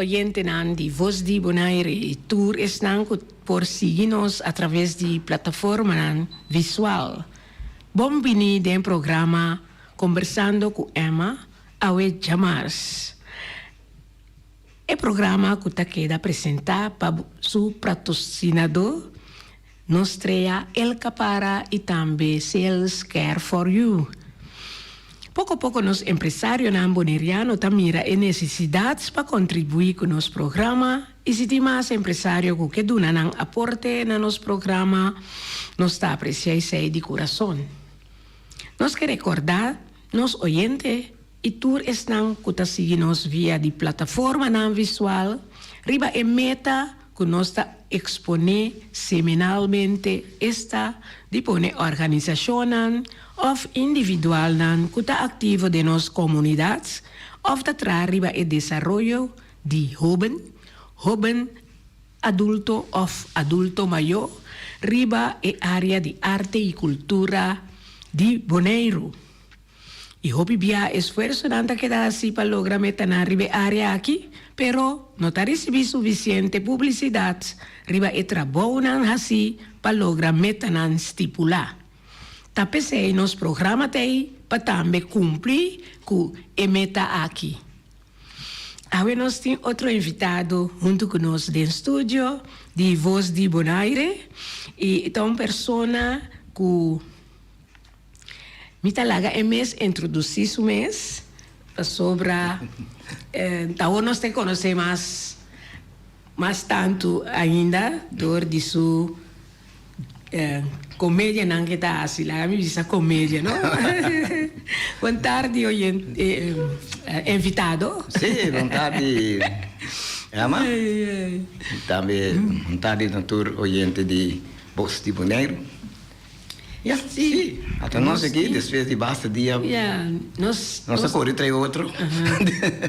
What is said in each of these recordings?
oyentenan di Voz di Bonaire i tur esnan ku por sigui nos atraves di plataformanan visual. Bon bini den programa Kombersando ku Emma awe djamars. E programa ku ta keda presentá pa su pratosinadó Nos trea El Capara i tambe Sales Care For You. Poko poko nos empresarionan boneriano ta mira e nesesidat pa kontribuí ku nos programa i si tin mas empresario ku ke duna nan aporte na nos programa nos ta apresiá esei di kurason. Nos ke rekordá nos oyente i tur esnan ku ta sigui nos via di plataformanan visual riba e meta ku nos ta eksponé semanalmente, esta di pone organisashonnan òf individualnan ku ta aktivo den nos komunidat òf ta traha riba e desaroyo di hóben, hóben adulto òf adulto mayó riba e área di arte i kultura di Boneiru. I hopi bia esfuersonan ta keda hasi pa logra metanan riba e área aki, pero no ta risibí sufisiente publisidat riba e trabounan hasí pa logra metanan stipulá. Ta p'esei nos programa ta ei pa tambe kumpli ku e meta aki. Awe nos tin otro invitado huntu ku nos den studio di Voz di Bonaire i ta un persona ku. Mi ta laga e mes introdusí su mes pasobra ta awor nos ta konosé mas mas tantu ainda dor di su komedianan ke ta hasi. Laga mi bisa komedia no. Bon tardi oyente invitado. Sí, bon tardi Emma. Tambe bon tardi na tur oyente di Bos di Boneiru. Ya, sí. Ata nos aki despues di basta dia nos a kore trae otro.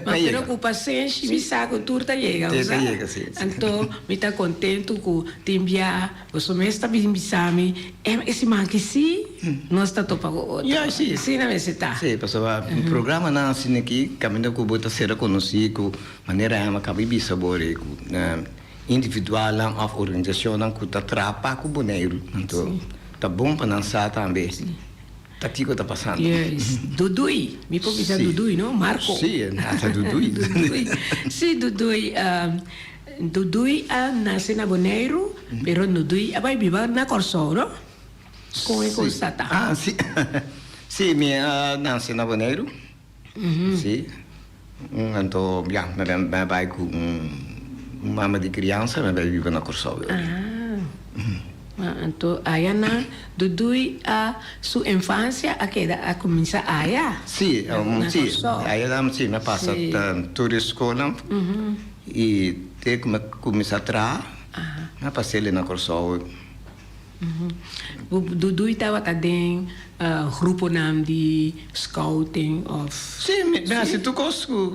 Ma pero ku pasenshi mi sa ku tur ta yega, bo sa. Tur ta yega, sí. Anto mi ta kontentu ku tin bia boso mes ta bin bisa mi, e siman aki sí nos ta topa ku otro. Ya, sí. Asina mester ta. Sí, pasobra programanan asina aki kaminda ku bo ta ser rekonosí ku manera Emma kaba di bisa bo ku Individualnan òf organisashonnan ku ta traha pa ku Boneiru. Anto ta bon pa nan sa tambe ta kiko ta pasando. Yes. Dudui. Mi por bisa Dudui, no? Marco. Sí, ta Dudui. Dudui. Sí, Dudui. Dudui a nase na Boneiru, pero Dudui a bai biba na Kòrsou, no? Kon e kos ta ta? Ah, sí. Sí, mi a nase na Boneiru. Sí. Anto, ya, mi a bai ku un mama di kriansa, mi a bai biba na Kòrsou. Ah, anto aya nan Dudui a su infansia a keda a kuminsá aya? Sí, sí, aya nan sí, mi a pasa tur e skolnan i te ku mi a kuminsá traha, mi a pas'el na Kòrsou. Dudui tabata den gruponan di scouting of. Sí, mi hasi tur kos ku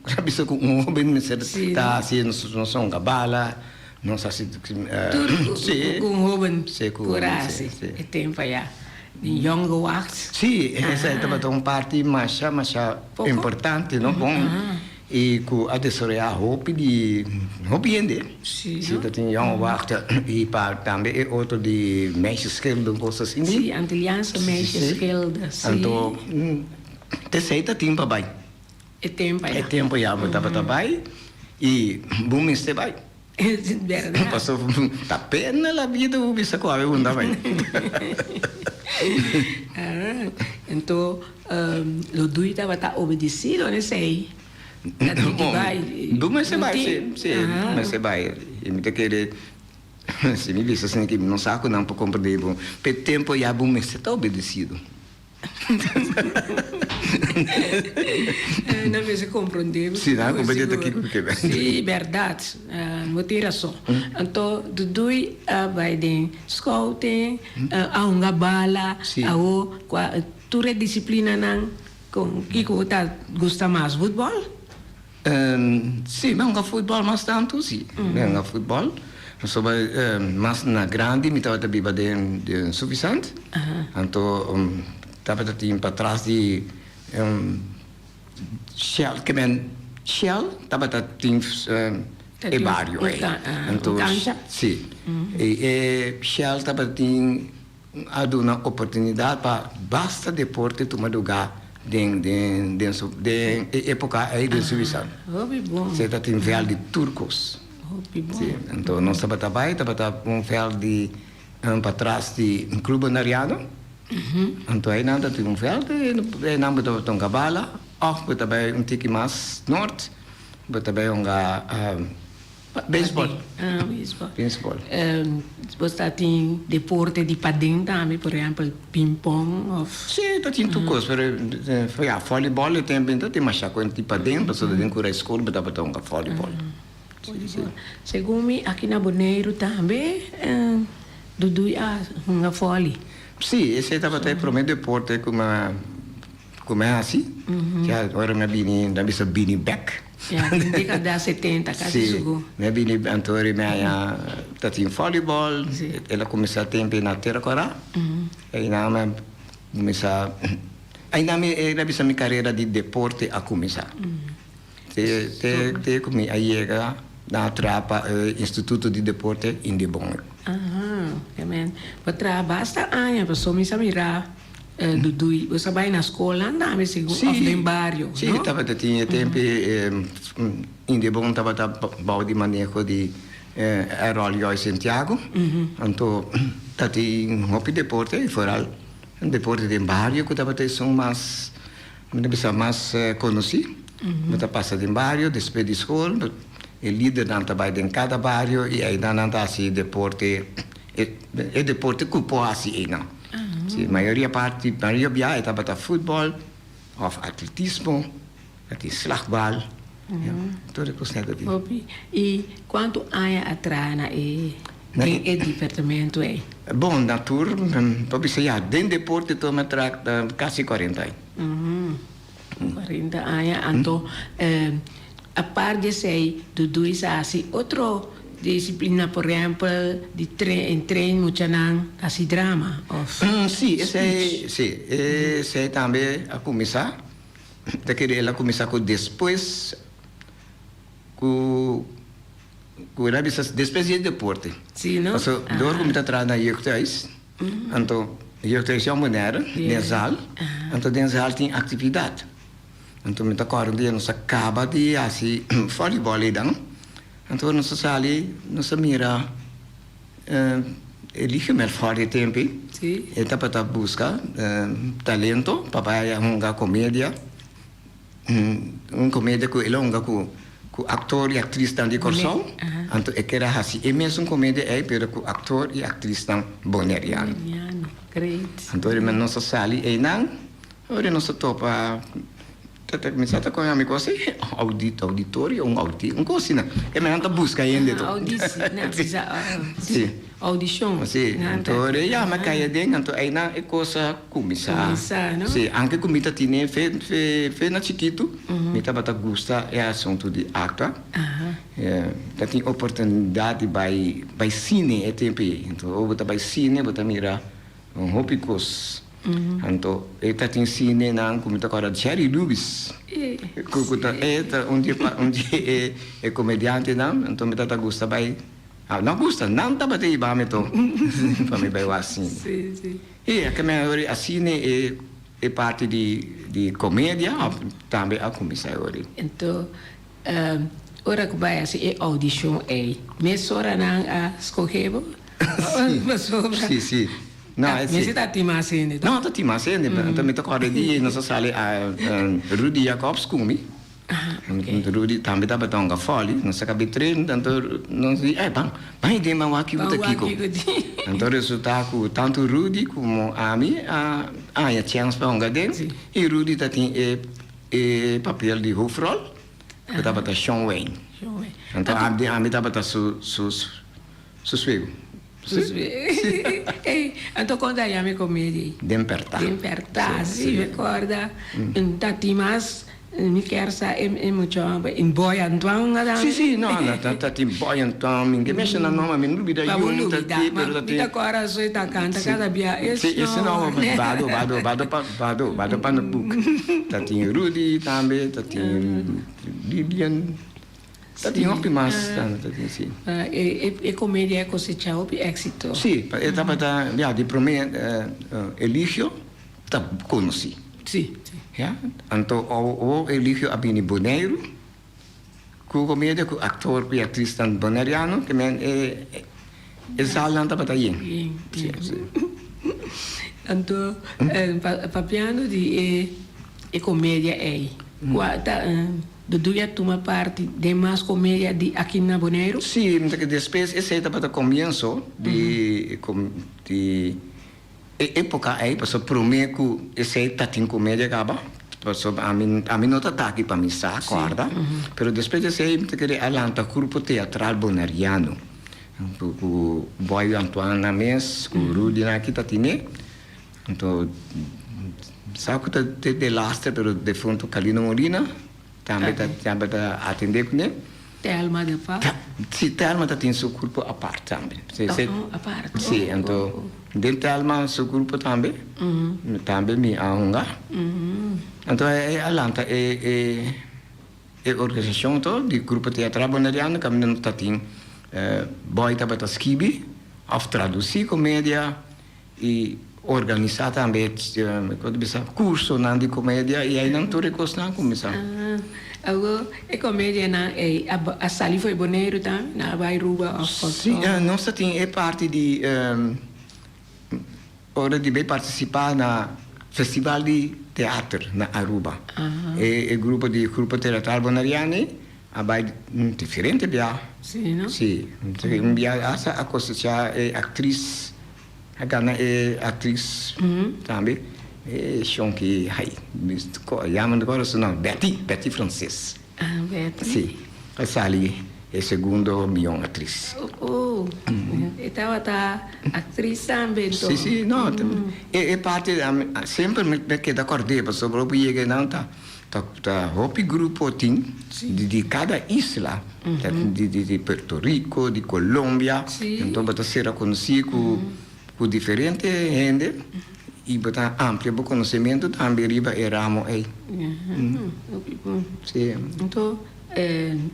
a bisa ku un hoben mester ta hasi. Nos a hunga bala, nos a hasi. Tur ku un hoben por a hasi e tempu aya. Di Jonge Wacht. Sí, esei tabata un parti masha masha importante, no? Bon. I ku a desaroyá hopi di hopi hende. Sí, no? Ta tin Jonge Wacht i pa tambe e otro di Meisjesgilde, un kos asina. Sí, Antilliaanse Meisjesgilde, sí. Anto t'esei ta tin pa bai. E tempu ayá. E tempu ayá bo tabata bai i bo mester bai. Bèrdat. Pasobra ta pena la bida bo bisa ku awe bo no ta bai. Anto lo dui tabata obedesido n'esei. Ta tin ki bai. Bo mester bai, si. Si, bo mester bai. I mi ta kere, si mi bisa asina ki mi no sa ku nan por komprendé bo, p'e tempu ya bo mester ta obedesido. Nan mester komprondé. Sí, nan a komprendé ta kiko ke ben. Sí, bèrdat. Bo tin rason. Anto Dudui a bai den scouting, a hunga bala, awo kua tur e disiplinanan kon kiko bo ta gusta mas, futbòl? Sí, mi a hunga futbòl mas tantu, sí. Mi a hunga futbòl. Pasobra mas na grandi mi tabata biba den Suffisant. Anto tabata tin patras di Shell, ke men. Shell tabata tin e bario ei. Un cancha? Si. E Shell tabata tin a duna oportunidad pa basta deporte tuma lugar den den den su den e epoca ei den Suiza. Hopi bon. Si ta tin veld di tur cos. Hopi bon. Si, anto nos tabata bay tabata un veld di patras di Club Bonaireano. Anto einan ta tin un veld einan bo tabata hunga bala of bo ta bay un tiki mas nort bo ta bay hunga Baseball. Ah, baseball. Baseball. Bo ta tin deporte di paden tambe, por ehempel ping-pong of. Sí, ta tin tur cos, pero ya, volleyball e tempo ta tin masha cu di paden, pasobra den cura school bo tabata hunga volleyball. Volleyball. Segun mi aki na Boneiru tambe Dudu a hunga volley. Sí, esey tabata e prome deporte cu mi a Ku mi a hasi, ya ora mi a bini, nan bisa bini bek. Ya, den dekada 70 kasi sugu. Si, mi a bini anto ora mi haña ta tin volleyball, el a kuminsá tempe na Tera Kòrá, einan mi a kuminsá, einan mi a bisa mi karera di deporte a kuminsá. Te te te ku mi a yega na traha pa e Instituto di Deporte Indebon. Aha, amen. Bo traha basta aña pasobra mi sa mira Dudui. Bo sa bai na skolnan tambe segun of den bario, no? Si, tabata tin e tempo Indebon tabata bou di maneho di Errol Joy Santiago. Anto ta tin hopi deporte i foral deporte den bario ku tabata esun mas Mi ta bisa mas konosí. Bo ta pasa den bario despues di skol, e lidernan ta bai den kada bario i einan nan ta hasi deporte, e deporte ku por hasi einan. Si, mayoria parti, mayoria bia e tabata futbòl òf atletismo, a tin slagbal, ya, tur e kosnan ta tin. Hopi. I kuantu aña a traha na e den e departamento ei? Bon, na tur, por bisa ya, den deporte tur mi a traha kasi kuarenta aña. 40 aña anto apart di esei Dudu sa hasi otro disiplina por ehempel di train train muchanan hasi drama of Si esei si esei tambe a kuminsá ta kere el a kuminsá ku despues ku ku el a bisa despues di e deporte Si no paso dor ku mi ta traha na jeugdhuis. Anto jeugdhuis Jong Bonaire den zaal, anto den zaal tin actividad. Anto mi ta corda un dia nos a caba di haci volleyball eidan, anto ora nos a sali nos a mira e Ligemer for di tempo ei, e tabata busca talento pa bay a hunga comedia. Un komedia ku el a hunga ku ku aktor i aktrisnan di Kòrsou. Anto e ker a hasi e mesun komedia ei pero ku aktor i aktrisnan boneriano. Anto ora nos a sali einan, ora nos a topa ta kuminsá ta kohe ami kos ei auditorio un audi un kos asina. E nan ta buska hende to. Si. Audishon. Si, anto ora e yama kai aden anto einan e kos a Kuminsá. Kuminsá, no? Sí, anke ku mi ta tine fe, fe, fe na chikitu, mi tabata gusta e asuntu di aktua. Ta tin oportunidat di bai, bai sine e tempu ei. Anto ora bo ta bai sine bo ta mira un hopi kos. Anto e ta tin sinenan ku mi ta kòrda Jerry Lewis. Ku ku ta e ta un di e un di e e komediantenan. Anto mi tabata gusta bai, no gusta, nan tabata hiba mi to pa mi bai wak sine. Sí, sí. I a keme ori asina e e parti di di komedia tambe a kuminsá ori. Anto ora ku bai hasi e oudishon ei, mesora nan a skohe bo? Pasobra Si, si. No, e si. Mester ta tin mas hende, to? No, ta tin mas hende. Anto mi ta kòrda e dia nos a sali a Rudy Jacobs ku mi. Rudy tambe tabata hunga vòli, nos a kabi train, anto nos di, eh, ban, ban e den ban wak kiko ta kiko. Anto resulta ku tantu Rudy komo ami a haña chèns pa hunga den, i Rudy ta tin e e papel di hoofdrol, ku tabata Shon Wayne. Anto ami tabata su su su suegu. Ey, anto kon ta yama e komedia ei? Den Pertá. Den Pertá, si, mi kòrda. Ta tin mas. Mi kier sa e mucha homber in Boy Antoine a Si, si, no, no, ta, ta tin Boy Antoine, mi ke menshoná nomber, mi no lubida Pa bo yun, ta lubida, ti, ma pero ta mi tin. ta kòrda so e ta kanta kada bia, e Si, ese snow. nomber, Bado, Bado, Bado pa, Bado, Bado Pannenkoek. Ta tin Rudy tambe, ta tin Lilian, ta tin hopi mas tambe, ta tin, si. E, e komedia a kosechá hopi éksito. Si, pa e tabata, ya, di promé Eligio ta konosí. Si, si. Ya, anto awor Eligio a bini Boneiru ku komedia ku aktor ku aktrisnan boneriano ke men e e zalnan tabata yen. Yen, Si, yen. si. Anto papiando di e e komedia ei, kua ta Dudu a tuma parti den mas komedia di aki na Boneiru? Si, mi ta kere despues esei tabata komienso di di E epoca ei pasobra prome cu esey ta tin comedia caba, pasobra ami ami no ta taki pa mi sa corda, pero despues di esey mi ta kere a lanta Grupo Teatral Boneriano cu cu Boy Antoine nan mes cu Rudy nan aki ta tine, anto sa cu ta te delaster pero defunto Calino Molina tambe ta tambe ta atende cune. Thelma de Paz? Si, Thelma ta tin su grupo apart tambe. Si, si. Oh, apart. Si, anto den Thelma su grupo tambe, tambe mi a hunga. Anto e a lanta e e e organisacion to di Grupo Teatral Boneriano caminda no ta tin boy tabata skibi of traduci comedia I organisá tambe kon ta bisa kursonan di komedia i einan tur e kosnan a kuminsá. Awor e komedianan ei a sali for di Boneiru tambe? Nan a bai Aruba òf Kòrsou? Sí, nos ta tin e parti di ora di bai partisipá na festival di teater na Aruba. E grupo di Grupo Teatral Boneriani a bai diferente bia. Sí, no? Sí, un bia hasta a kosechá e aktris. A gana e actriz tambe e shonki hay yama no acorda su nomber Betty Betty Francis. Ah Betty. Si a sali e segundo miyon actriz. Oh e tabata actriz tambe enton. Si si no e parti semper mi keda acord'e pasobra bo yega einan ta ta hopi grupo tin di kada isla di Puerto Rico di Colombia enton bo ta sera konosí ku diferente hende i bo ta amplia bo konosementu tambe riba e ramo ei. Enton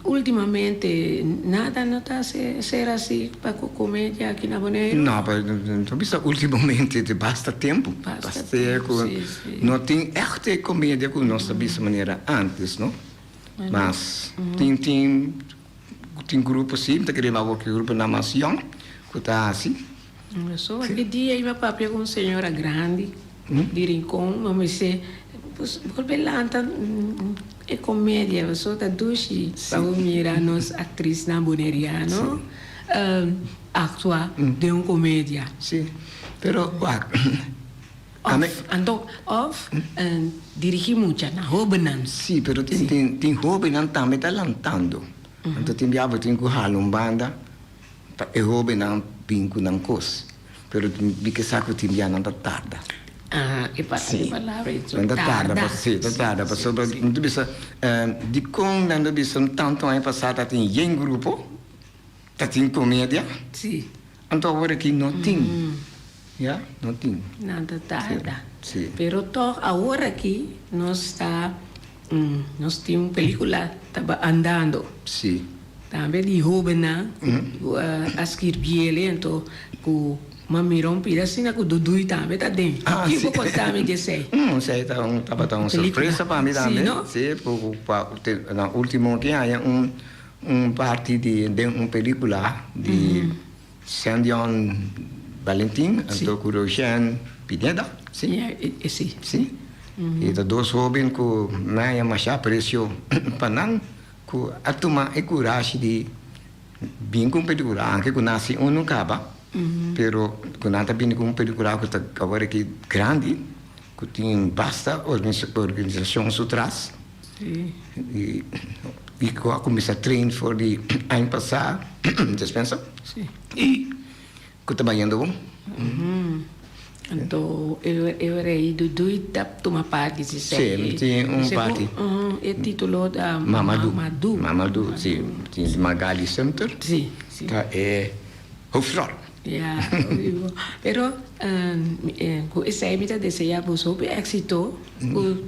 ultimamente nada no ta ser asi pa ku komedia aki na Boneiru? No, ta bisa ultimamente te basta tempu. Basta tempu, si, si. No tin ègt e komedia ku nos ta bisa manera ántes, no. Mas tin tin tin grupo si, mi ta kere awor ku e gruponan mas yòn ku ta hasi. So aki dia iba papia ku un señora grandi di Rincon, mi bisa bolbe lanta e comedia pasobra ta dushi pa bo mira nos actrisnan boneriano actua den un comedia. Si, pero wak Of, anto, of dirigi mucha na hobennan. Si, pero tin tin hobennan tambe ta lantando. Anto tin bia bo tin ku hala un banda Pa e hobennan bin ku nan kos, pero mi ke sa ku tin bia nan ta tarda. Ah, e pa e palabra ei Nan ta tarda, si, ta tarda, pasobra mi ta bisa dikon nan ta bisa tantu aña pasá ta tin yen grupo, ta tin komedia, Si. anto awor aki no tin, ya, no tin. Nan ta tarda. Si. Pero tòg awor aki nos ta Nos tin un pelicula taba andando. Sí. Tambe di hobennan cu a skirbiele anto cu m'a mira un pida asina cu Duduy tambe ta den. Ah, sí. Kico conta mi di esey? Esey ta un tabata un sorpresa pa mi tambe. Sí, no? Sí, cu pa na ultimo tin haya un un parti di den un pelicula di Sandion Valentin anto cu Roxanne Pineda, si? Si. Si. E ta dos hoben cu mi haya masha aprecio pa nan cu a tuma e curashi di bin cu un pelicula, aunke cu nan si uno caba, pero cu nan ta bini cu un pelicula cu ta awor aki grandi, cu tin basta organisacion su tras. I ku a kuminsá train for di aña pasá, despensa, i ku ta bayendo bon. Anto e ora ei Dudui ta tuma parti si Sí, mi tin un parti. E titulo ta Mamadou. Mamadou. Mamadou, si. Tin Magali Sumter. Si, si. Ta e hoofdrol. Ya, pero ku esei mi ta desea boso hopi éksito ku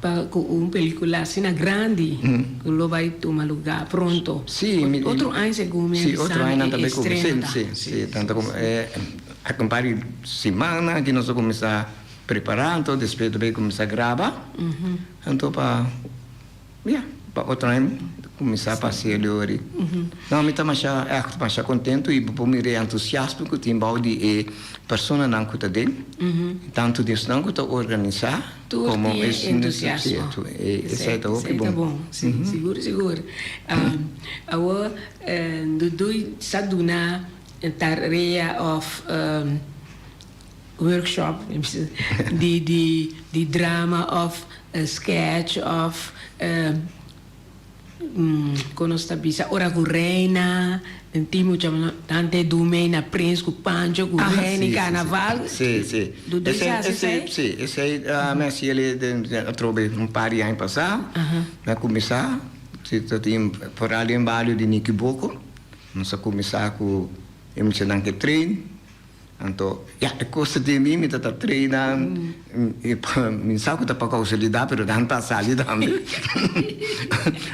pa ku un pelikula asina grandi ku lo bai tuma lugá pronto. Sí, mi Otro aña segun mi a Sí, otro bisa aña mi nan ta e bai kuminsá. estreno ta. Sí, sí, tanto ku a un par di simana ki nos a kuminsá prepará, anto despues ta bai kuminsá graba, anto pa Ya, pa otro aña kuminsá pa hasi el ori. No, mi ta masha, ègt masha kontentu i bo por mira e entusiasmo ku tin bou di e personanan ku ta den, tantu di esnan ku ta organisá Tur komo tin e esnan entusiasmo. Sí, esei ta hopi Esei ta bon. bon, sí, sigur sigur. Awor, Dudui sa duna tarea òf workshop di di di drama of sketch of kon nos ta bisa ora ku reina tin mucha tante dume na prins ku pancho ku reina i karnaval Si si Dudu sa hasi esei? Si esei mi hasi el den atrobe un par di aña pasá mi a kuminsá si ta tin foral den bario di Nikiboko nos a kuminsá ku e muchanan ke train. Anto, ya, e kos ta den mi, mi ta ta traina, mi sa ku ta pa kousalidad, pero nan ta sali tambe.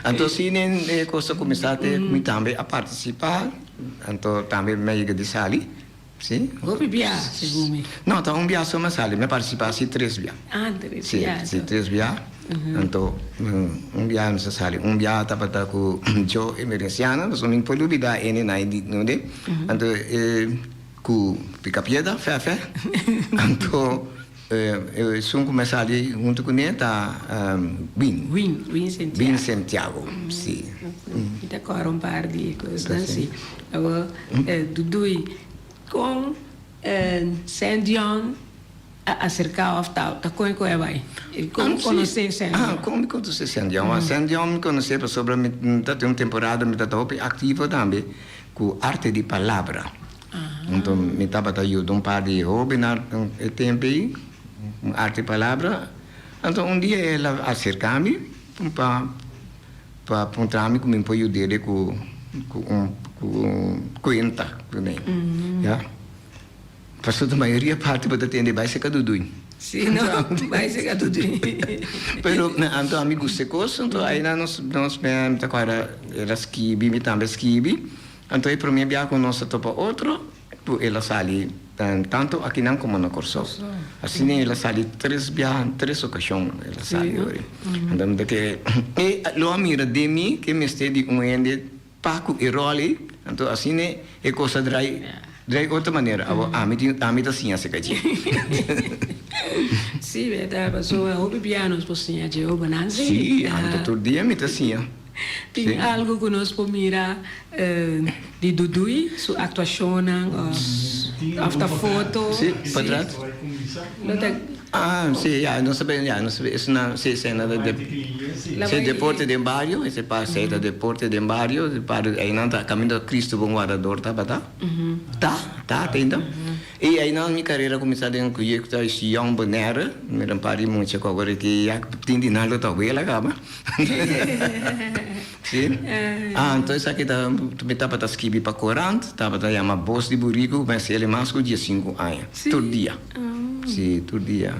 Anto asina e kos a kuminsá te mi tambe a partisipá, anto tambe mi a yega di sali, si. Hopi bia, segun mi. No, ta un bia so mi a sali, mi a partisipá si tres bia. Ah, tres bia. Si, si, tres bia. Anto, un bia mi sa sali, un bia tabata ku Joe Emerenciana, pasobra mi no por lubidá ene na e di nunde. Anto e ku Picapiedra, Fefe. Anto esun ku mi a sali huntu kuné ta Win. Win, Win Santiago. Win Santiago, si. Mi ta kòrda un par di e kosnan, si. Awor, Dudui, kon Saint John a aserká òf ta ta kon ku e bai? Kon konosé Saint John? Ah, kon mi konosé Saint John? Saint John mi konosé pasobra mi ta tin un temporada mi ta ta hopi aktivo tambe ku arte di palabra. Anto mi tabata yuda un par di hóbennan e tempu ei ku arte di palabra. Anto un dia el a aserká mi pa pa puntra mi ku mi por yud'é ku ku un ku un kuenta kuné, ya. Pasobra ta mayoria parti bo ta tende bai seka Dudui. Sí, no, bai seka Dudui. Pero anto ami gusta e kos, anto aina nos nos mi ta kòrda el a skibi, mi tambe a skibi. Anto e promé bia ku nos a topa otro, ku el a sali tantu akinan komo na Kòrsou. Asina el a sali tres bia, tres okashon el a sali ori. Anto mi ta kere e lo a mira den mi ke mester di un hende Pa ku e ròl ei, anto asina e kos a drai drai otro manera. Awor ami tin ami ta siña aserka dje. Sí, bèrdat, pasobra hopi bia nos por siña dje hobennan, sí. Sí, ami ta tur dia mi ta siña. Tin algu ku nos por mira di Dudui, su aktuashonnan òf ta foto? Sí, patras. Lo ta. Ah, sí, ya, nos ta bay, ya, nos ta bay, esnan, sí, esena de, sí, deporte den bario, ese pa esei ta deporte den bario, einan ta caminda Cristo Bon Wardador tabata, ta, ta te ainda, y einan mi carera a cuminsa den cu jeugd huis Jong Bonaire, mi un par di mucha cu awor aki ya tin di nan lo ta wela caba, sí, ah, anto esaki ta, mi tabata skibi pa corant, tabata yama Bos di Burico, mi a haciel mas cu diescinco aña, tur dia. Sí, tur dia.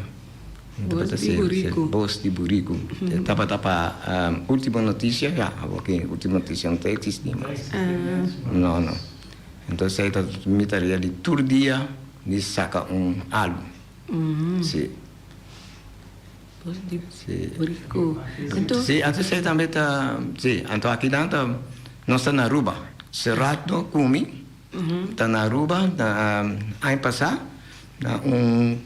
Bos di buriku. Bos di buriku. E tabata pa Ultimo Noticia, ya, awor ki Ultimo Noticia no ta existi mas. No, no. Entonces ei ta mi tarea di tur dia di saka un algu. Sí. Bos di buriku. Anto. Sí, anto esei tambe ta, sí, anto akinan ta, nos ta na Aruba. Serato ku mi. Ta na Aruba na aña pasá na un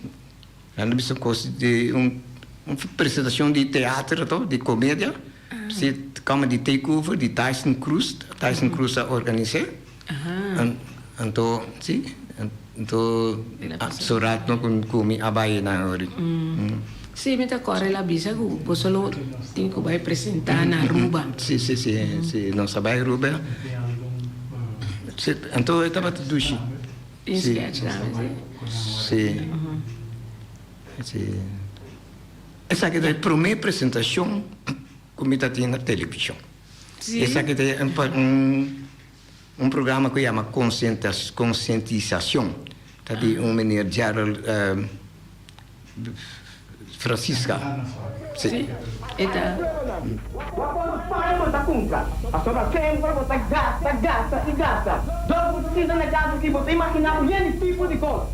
nan ta bisa kos di un presentashon di teater ato di komedia si comedy takeover di Tyson Cruz Tyson Cruz a organis'é anto si anto Surat no ku mi a bai na ori. Si mi ta kòrda el a bisa ku boso lo tin ku bai presentá na Aruba. Si si si si nos a bai Aruba. Si anto e tabata dushi. Tin sketch tambe, si. Si. Si. Esaki ta e promé presentashon ku mi ta tin na televishon. Si. Esaki ta un un programa ku yama Konsientisashon. Ta di un meneer Gerald Francisca. Si. E ta. Wak ora paña bo ta kumpra, pasobra semper bo ta gasta, gasta i gasta. Dor ku bo ta sinta na kas aki bo ta imaginá un yen di tipo di kos.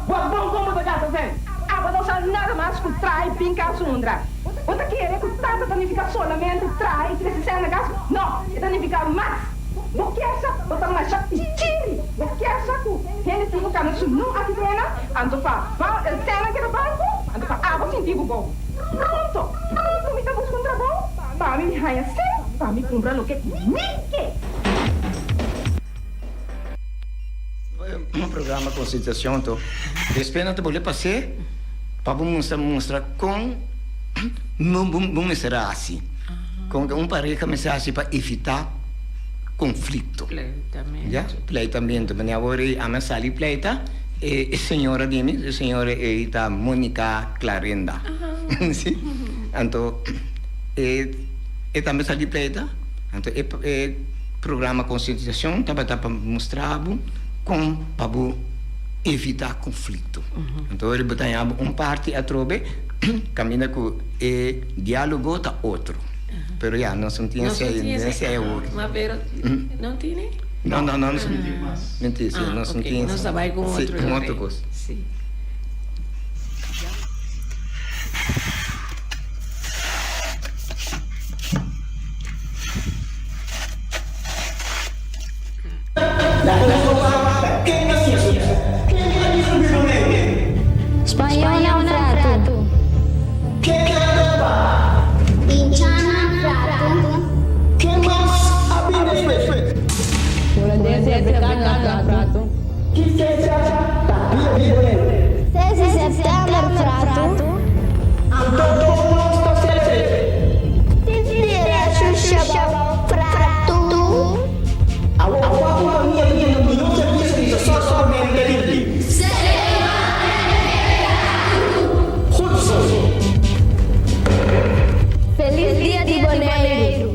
Wak bon kon bo ta gasta sèn. Abo no sa nada mas ku traha i bin kas undra. Bo ta kere ku tata ta nifiká solamente traha i trese sèn na kas? No, e ta nifiká mas. Bo kier sa bo ta masha pichiri. Bo kier sa ku hende tin ku kana sunú aki drena, anto pa sènnan keda banko, anto pa abo sinti bo bon. Pronto, pronto mi ta buska un trabou pa mi haña sèn pa mi kumpra loke mi ke. Un programa konsientisashon to despues nan ta bolbe pas'é pa bo mustra mustra kon bo mester hasi kon un pareha mester hasi pa evitá konflikto ya pleitamentu manera awor ei ami a sali pleita e señora di mi e señora ei ta Monica Clarenda si anto e tambe sali pleita anto e Programa konsientisashon tabata pa mustra bo kon pa bo evitá konflikto. Anto ora bo ta haña bo un parti atrobe kaminda ku e diálogo ta otro. Pero ya, nos no tin esei, esei awor. Ma pero no tini? No, no, no, nos no tin mas. Mentira, si, nos no tin. Nos ta bai ku otro. Si, un otro kos. Si. Spañónan fratu. Inchanan fratu. Ses di sèptèmber fratu. Felis dia di Boneiru!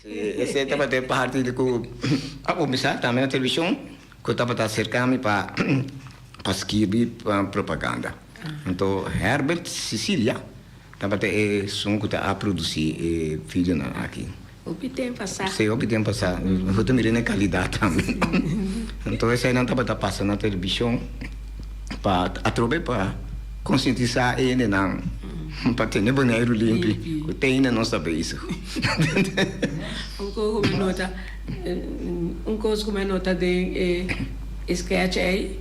Sí, esei tabata e parti di ku a kuminsá tambe na televishon ku tabata aserká mi pa pa skirbi propaganda. Anto Herbert Cicilia tabata esun ku ta a produsí e videonan aki. Hopi tempu pasá. Sí, hopi tempu pasá. Bo ta mira na e kalidat tambe. Anto eseinan tabata pasa na televishon pa atrobe pa konsientisá e hendenan pa tene Boneiru limpi ku te ainda nos ta bezig. Un kos ku mi a nota, un kos ku mi a nota den e sketch ei,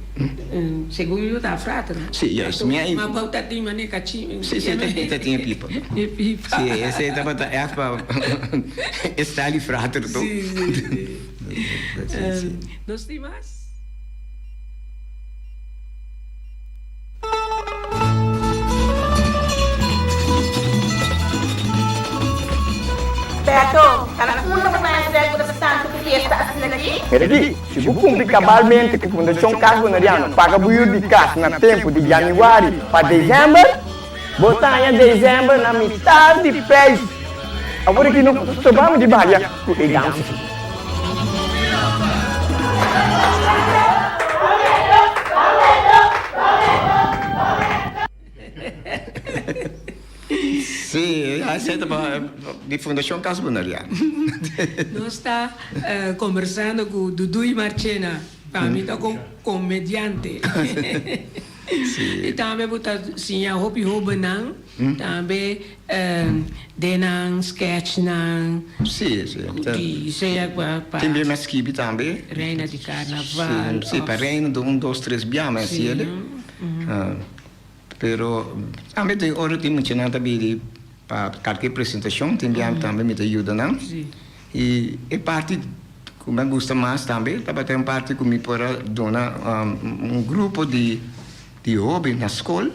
segun mi bo ta frater. Sí, juist. Mi a. Ma bo ta tin manera kachin. Sí, sí, ta tin e pipa. E pipa. Sí, esei tabata ègt pa e style di frater toch. Sí, sí, sí. Nos tin mas? Beto, ta na unda bo ta hesel ku ta tantu ku fiesta asina aki? Mira aki, si bo kumpli kabalmente ku Fundashon Kas Boneriano paga bo yur di kas na tempu di yanüari pa desèmber, bo ta haña desèmber na mitar di preis. Awor aki no strobami di balia ku e gansi. Sí, esei ta di Fundashon Cas Boneriano. Nos ta kombersando ku Duduy Marchena, pa mi ta kon komediante. I tambe bo ta siña hopi hobennan tambe den nan sketchnan. Sí, sí. Di sea pa. Tin bien mi a skibi tambe. Reina di Karnaval. Sí, pa Reina di un, dos, tres bia mi a hasiel. Pero tambe tin ora tin muchanan ta bini pa kalke presentashon tin bia tambe mi ta yuda nan. I e parti ku mi a gusta mas tambe tabata un parti ku mi por a duna un grupo di di hoben na skol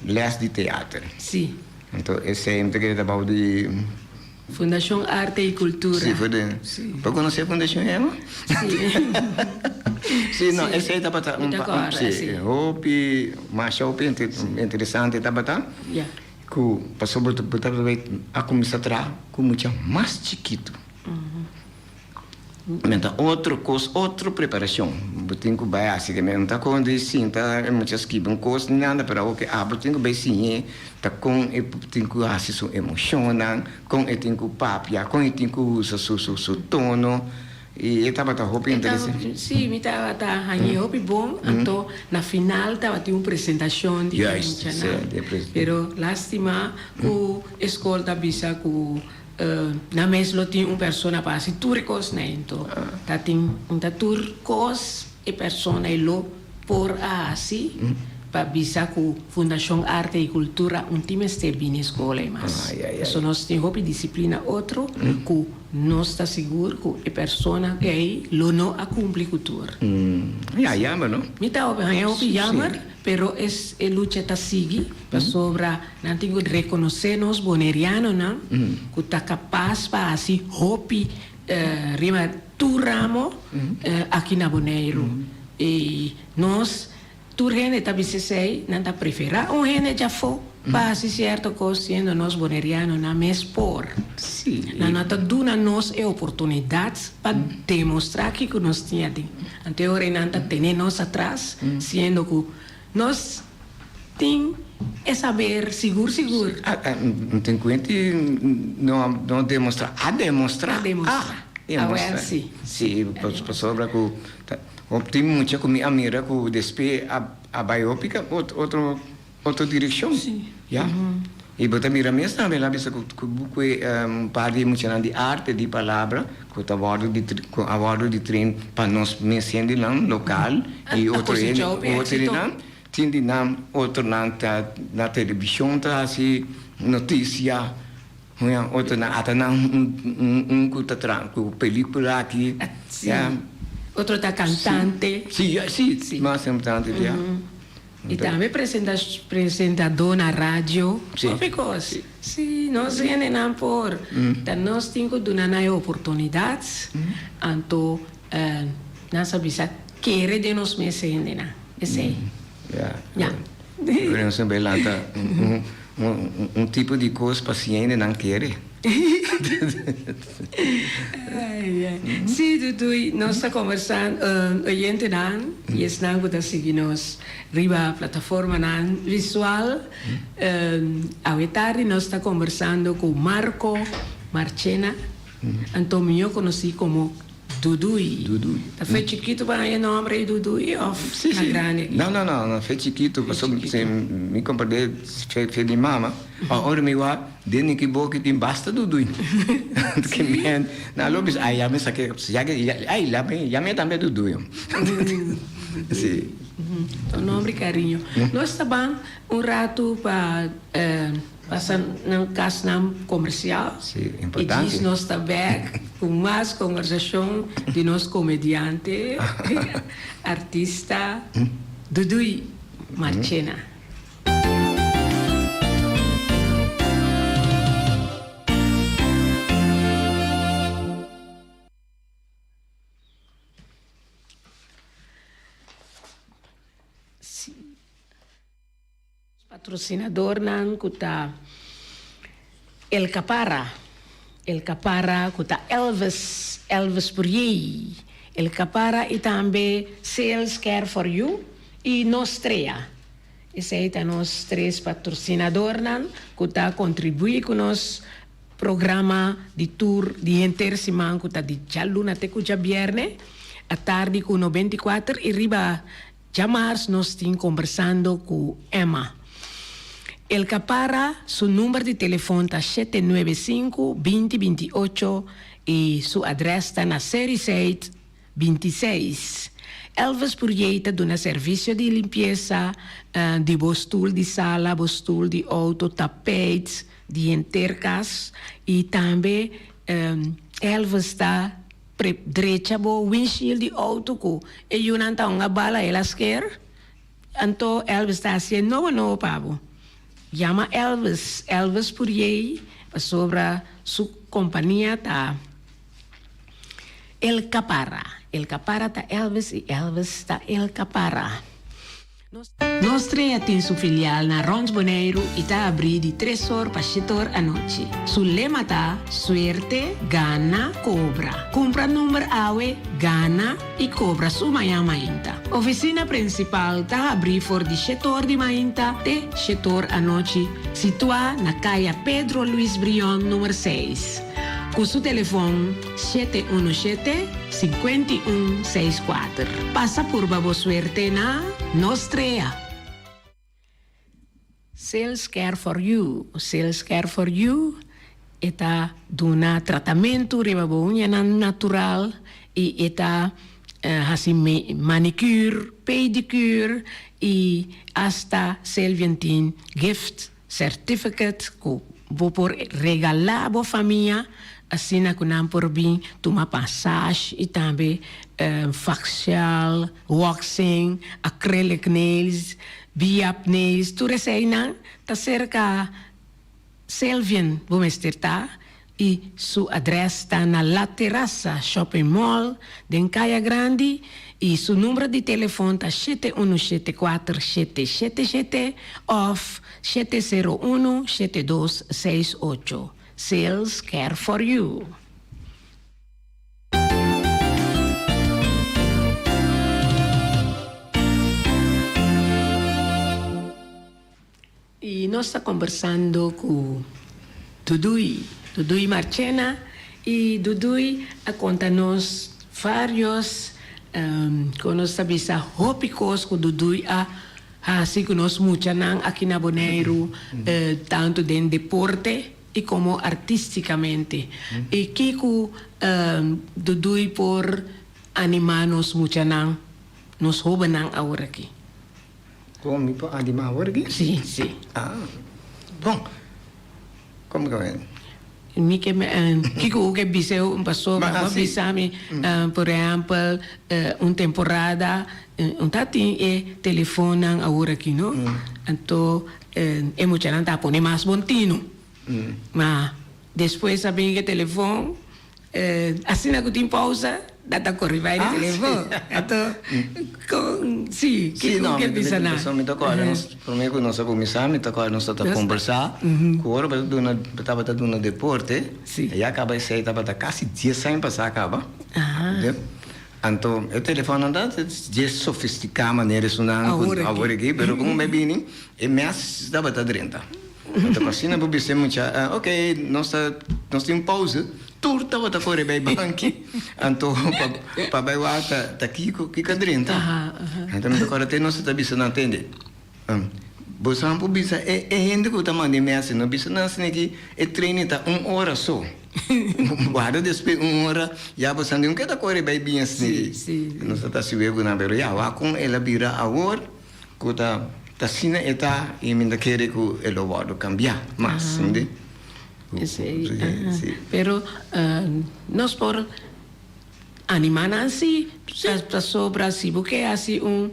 les di teater. Anto esei mi ta kere ta bou di. Fundashon Arte i Kultura. Si, for de. Si. Bo konosé Fundashon Emma? Si. Si, no, esei tabata un Mi ta kòrda, si, si. hopi, masha hopi interesante tabata. Ya. Ku pasobra bo tabata bai a kuminsá traha ku mucha mas chikitu. Men ta otro kos, otro preparashon. Bo tin ku bai hasi ke men ta kon di sinta e mucha skibi un kos ni nada, pero awor ke abo tin ku bai siñ'é ta kon e tin ku hasi su emoshonnan, kon e tin ku papia, kon e tin ku usa su su su tono. I e tabata hopi interesante. Sí, mi tabata hañ'é hopi bon, anto na final tabatin un presentashon di e muchanan. Pero lastima ku e skol ta bisa ku Na mes lo tin un persona pa hasi tur e kosnan ento ta tin un ta tur kos e persona e lo por a hasi pa bisa ku Fundashon Arte i Kultura un tin mester bini skol ei mas. Paso nos tin hopi disiplina otro ku nos ta sigur ku e persona ei lo no a kumpli ku tur. Ya jammer no? Mi ta haña hopi jammer pero es e lucha ta sigui pasobra Nan tin ku rekonosé nos bonerianonan ku ta kapas pa hasi hopi riba tur ramo aki na Boneiru. I nos tur hende ta bisa esei, nan ta preferá un hende djafó pa hasi sierto kos siendo nos bonerianonan mes por. Nan no ta duna nos e oportunidat pa demostrá kiko nos tin aden. Anto e ora ei nan ta tene nos atras siendo ku nos Tin e saber sigur sigur. No tin cuenta y no no demostra. A demostra. A demostra. A Awel si. Si, pasobra cu tin mucha cu mi a mira cu despues a bay hopi otro otro direccion. Si. Ya. Y bo ta mira mes tambe el a bisa cu cu un par di muchanan di arte di palabra cu ta wordo di cu a wordo di train pa nos mes hendenan local y otro hende otro hendenan. Tin di nan otronan ta na televishon ta hasi notisia, otronan ata nan un ku ta traha ku pelikula aki. Si, otro ta kantante. Si, si, mas importante ya. I tambe presentadó na radio. Hopi kos. Si, nos hendenan por. Ta nos tin ku duna nan e oportunidat, anto nan sa bisa kere den nos mes hendenan. Esei. Ya. Ya. Pero nos tambe lanta un tipo di kos pa si hendenan kere. Ai, ai. Si, Duduy, nos ta kombersá oyentenan i esnan ku ta sigui nos riba plataformanan visual. Awe tardi nos ta kombersando ku Marco Marchena, anto mihó konosí komo Duduy. Duduy. Ta fe chikitu pa haña nomber ei Duduy of Si, na si. grandi? No, no, no, no fe chikitu pasobra Fe chikitu. mi komprendé fe fe di mama. Ora mi wak den mi kiboki tin basta Duduy. Ke men nan lo bisa ay ya mi sa ke ya ke ay ya mi ya mi tambe Duduy. Si. Ta un nomber cariño. Nos ta ban un ratu pa Pasa nan kasnan komersial. Sí, importante. I djis nos ta bek ku mas konversashon di nos komediante, artista Duduy Marchena. Patrosinadornan ku ta El Caparra, El Caparra ku ta Elvis, Elvis Puriey, El Caparra i tambe Sales Care for You i Nostrea. Esei ta nos tres patrosinadornan ku ta kontribuí ku nos programa di tur di henter siman ku ta di djaluna te ku djabièrnè atardi ku 94 i riba Djamars nos tin kombersando ku Emma. El Capara su number di telefon ta 795 20 28 i su adrès ta na Seriseit 26. Elvis Purjey ta duna servisio di limpiesa di bo stul di sala, bo stul di outo, tapijt di henter kas i tambe Elvis ta Pre drecha bo windshield di auto cu e yunan ta hunga bala el a sker anto Elvis ta hacié nobo nobo pa bo. Yama Elvis, Elvis Puriey. pasobra su kompania ta El Capara. El Capara ta Elvis i Elvis ta El Capara. Nos Trea tin su filial na rond Boneiru i ta abrí di tres or pa shete or anochi. Su lema ta, Suerte, gana, kobra. Kumpra number awe, gana i kobra su mañan mainta. Ofisina prinsipal ta habrí for di shete or di mainta te shete or anochi, situá na Kaya Pedro Luis Brion number seis. Ku su telefon 717 51 64. Pasa purba bo suerte na Nos Trea! Sales Care for You Sales Care for You e ta duna tratamentu riba bo uñanan natural i e ta hasi manicure, pedicure i asta Selvian tin gift certificate ku bo por regalá bo famia asina ku nan por bin tuma massage i tambe facial, waxing, acrylic nails, biap nails, tur eseinan ta serka Selvian bo mester ta i su adrès ta na La Terraza Shopping Mall den Kaya Grandi i su numero di telefon ta shete unu shete kuater shete shete shete òf shete sero unu shete dos seis ocho. Sales care for you. I nos ta kombersando ku Dudui, Dudui Marchena, i Dudui a konta nos varios, kon nos ta bisa, hopi kos ku Dudui a hasi ku nos muchanan aki na Boneiru, tantu den deporte i komo artistikamente. I kiko Dudui por animá nos muchanan, nos hóbennan aworakí? Kon mi por animá awor aki? Sí, sí. Ah, bon. Kon mi ta Mi ke kiko ku ke bisa un pasobra bo a bisa mi por ehèmpel un temporada un ta tin e telefonnan awor aki no anto e muchanan ta pone mas bon tinu ma despues a bin e telefon Asina ku tin pousa, nan ta kore bai di telefon. Anto, kon, si, kiko ku ke bisa nan? Mi ta kòrda nos, promé ku nos a kuminsá, mi ta kòrda nos tabata kombersá ku ora bo ta duna, bo tabata duna deporte, ya kaba esei tabata kasi dies aña pasá kaba. Anto, e telefonnan ta dje sofistiká manera esunnan ku awor aki, pero komo mi a bini, e mes tabata drenta. Anto asina bo bisa e mucha, ok, nos ta, nos tin un pauze. Tur tabata kore bai banki, anto pa, pa bai wak ta, ta kiko, kiko a drenta. Anto mi ta kòrda te nos ta bisa nan, tende, bo san por bisa e, e hende ku ta manda e mèsè, no bisa nan asina ki e training ta un ora so. Warda despues un ora, ya bo san di un ke ta kore bai bin asina ki. Nos ta ta siwe ku nan, pero ya, wak kon el a bira awor. Ku ta asina e ta i mi ta kere ku e lo wòrdu kambiá mas, mende? Esei, aha. Pero nos por animá nan si, pasobra si bo ke hasi un,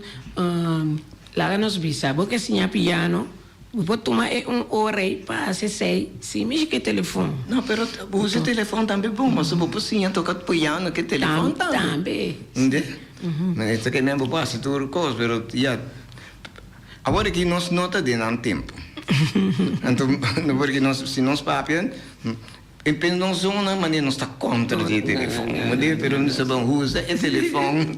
laga nos bisa, bo ke siña piano, bo por tuma e un ora ei pa hasi esei sin mishi ku e telefòn. No, pero bo usa e telefòn tambe bon, pasobra bo por siña toka piano ku e telefòn tambe. Tambe. Mende? Esta ke men bo por hasi tur kos, pero ya, awor aki nos no ta den nan tempu. Anto, awor aki nos, si nos papia, e p'e nos zona manera nos ta kontra di e telefon, manera, pero nos ta ban usa e telefon,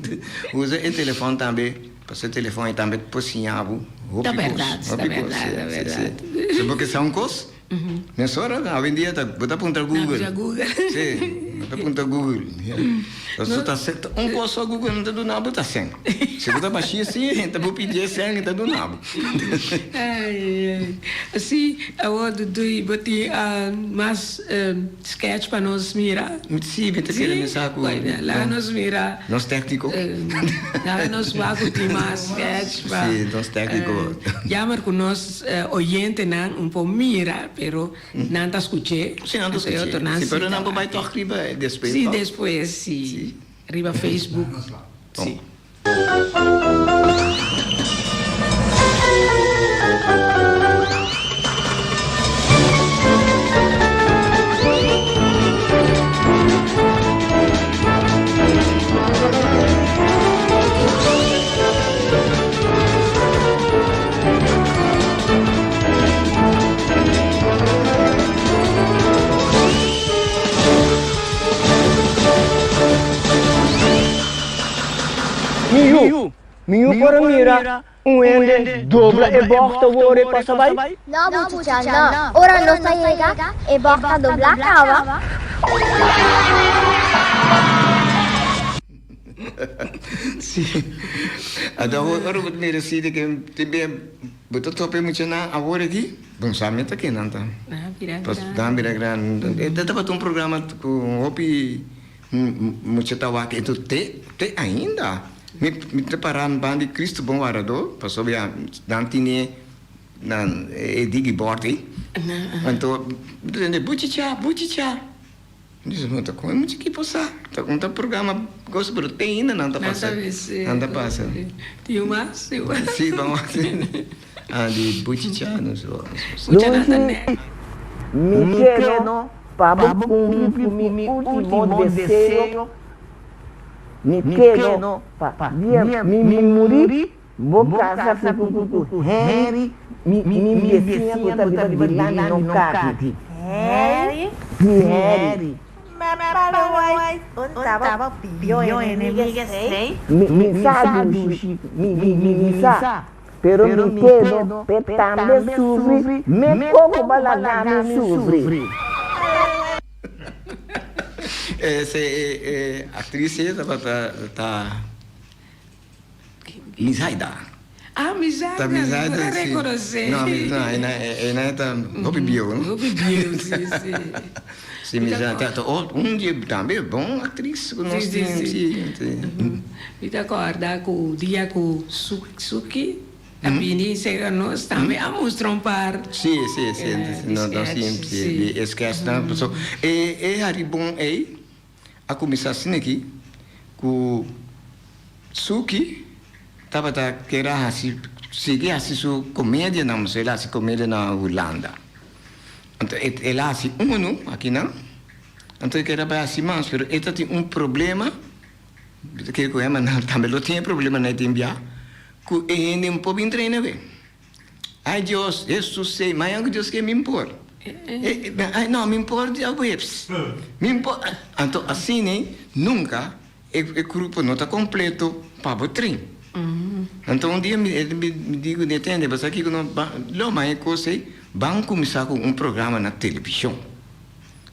usa e telefon tambe, pasobra e telefon ei tambe por siña bo hopi kos. Ta bèrdat, ta bèrdat, ta bèrdat. Si bo ke sa un kos, Mesora awendia ta bo ta puntra Google. Na Google. Sí, bo ta puntra Google. Pasobra ta se un kos so Google no ta duna bo ta sen. Si bo ta bashia si e ta bo pidi e sen e ta duna bo. Ai ai. Si, awor Duduy bo tin mas sketch pa nos mira? Si, mi ta kere mi sa ku. Laga nos mira. Nos tekniko. Laga nos wak ku tin mas sketch pa. Si, nos tekniko. Jammer ku nos. Oyentenan un por mira, pero nan ta scuché. Sí, nan ta scuché. Sí, pero nan por bai toch riba despues, Sí, despues, sí. Riba Facebook. Sí. Mi no por a mira un hende dobla e bògt awor e pasa bai? No, muchacha, no. Ora nos a yega, e bògt a doblá kaba. Sí. Anto ora bo ta mira así di ke tin bia bo ta topa e muchanan awor aki, bo no sa meta kinan ta. Nan a bira grandi. E tabata un programa ku hopi mucha ta wak i te te ainda. Mi mi ta para banda di Cristo Bon Wardador pasobra ya nan tene nan e digibord ei. Anto mi ta tende buchicha buchicha. Mi dice, no ta con mucha ki pasa. Ta un ta programa cosa, pero te ainda nan ta pasa. Nan ta pasa. Tin mas, tin mas. Sí, vamos. Ah, di Buchicha, no so. Mucha nan ta nèk. Mi ke no pa bo kumpli ku mi último deseo, mi ke no pa dia mi muri bo kasa ku ku Henry, mi besiña ku ta biba dilanti no kaki. Henry? Si Henry. Un taba pio enemiga esei? Mi sa dushi, mi sa. Pero mi kedo p'e tambe sufri me koko bo a laga mi sufri. Ese e actriz ei tabata ta Mizaida. Ah, Mizaida, Ta mi Mizaida, por a si. rekonosé. No, mi, no, ena, ena ta hopi bieu, no? Hopi bieu, si, si. Si, Mizaida ta, ta un di e tambe bon actriz ku nos Si, si, tin, si. si, si. Mi ta kòrda ku dia ku Suki a bini serka nos tambe a mustra un par. Si, si, si, di no, no, si, sketch, si, si. di e sketchnan. Paso e, e Haribon ei a kuminsá asina aki ku Suki tabata kier a hasi, sigui hasi su komedianan, pasobra el a hasi komedia na Hulanda. Anto el a hasi unu akinan, anto e kier a bai hasi mas, pero e ta tin un problema. Mi ta kere ku Emma nan tambe lo tin e problema nan e tin bia ku e hende un por bin traina awe. Ai Dios, Hesus sei, mañan ku Dios ke mi por. Ai no, mi por di aweps. Mi por. Anto asina nunka e grupo no ta kompleto pa bo train. Anto un dia mi di ku e tende, bo sa kiko no, lo maña e kos ei, ban kuminsá ku un programa na televishon.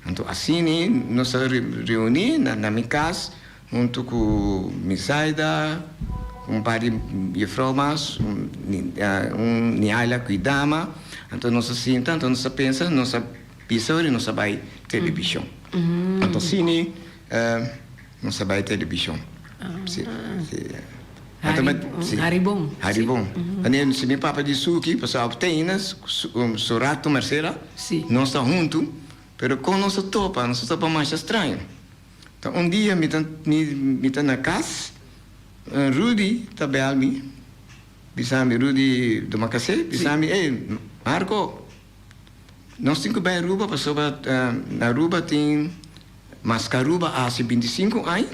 Anto asina nos a reuní na mi kas huntu ku Misaida, un par di jefrou mas, un Niaila ku e dama. Anto nos a sinta, anto nos a pensa, nos a bisa ora nos a bai televishon. Anto asina nos a bai televishon. Si, si. Haribon. Haribon. Wanneer si mi papa di Suki, pasobra op Tena, Sorato Marcela, nos ta huntu, pero kon nos a topa? Nos a topa masha straño. Ta un dia mi ta mi ta na kas, Rudy ta bel mi, bisa mi, Rudy Domacassé, bisa mi, ey, Marco, nos tin ku bai Aruba pasobra na Aruba tin Mascaruba a hasi bintisinku aña,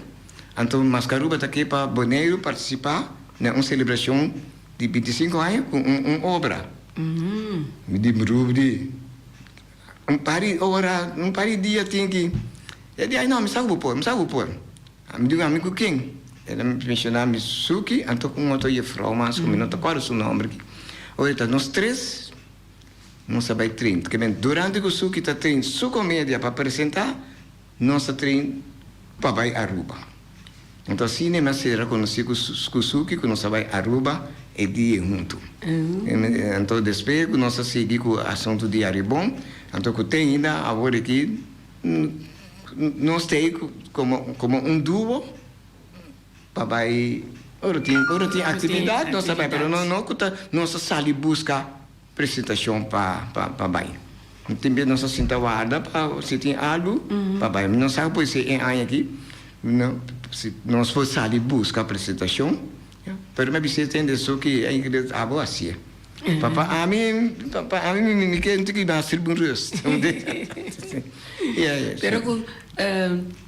anto Mascaruba ta ke pa Boneiru partisipá na un selebrashon di bintisinku aña ku un un obra. Mi di Rudy, un par di ora, un par di dia tin ki. E di, ay no, mi sa ku bo por, mi sa ku bo por. Mi di, ami ku ken? El a menshoná mi Suki, anto ku un otro jefrou mas ku mi no ta kòrda su nòmber aki. Ora ta nos tres. Nos a bai train. Ke men durante ku Suki ta train su komedia pa presentá, nos ta train pa bai Aruba. Anto asina mi a sera konosí ku ku Suki ku nos a bai Aruba e dia huntu. Anto despues ku nos a sigui ku asuntu di Aribon, anto ku te ainda awor aki nos ta ei komo komo un duo. Pa bai ora tin ora tin actividad nos ta bai pero no no cu ta nos ta sali busca presentacion pa pa pa bai tin bes nos ta sinta warda pa si tin algo pa bai mi no sa por si e aña aki no si nos por sali busca presentacion pero mi a bisa tende esaki abo hacié. Papa ami papa ami mi mi ke un tiki mas sirbi un rust. Pero ku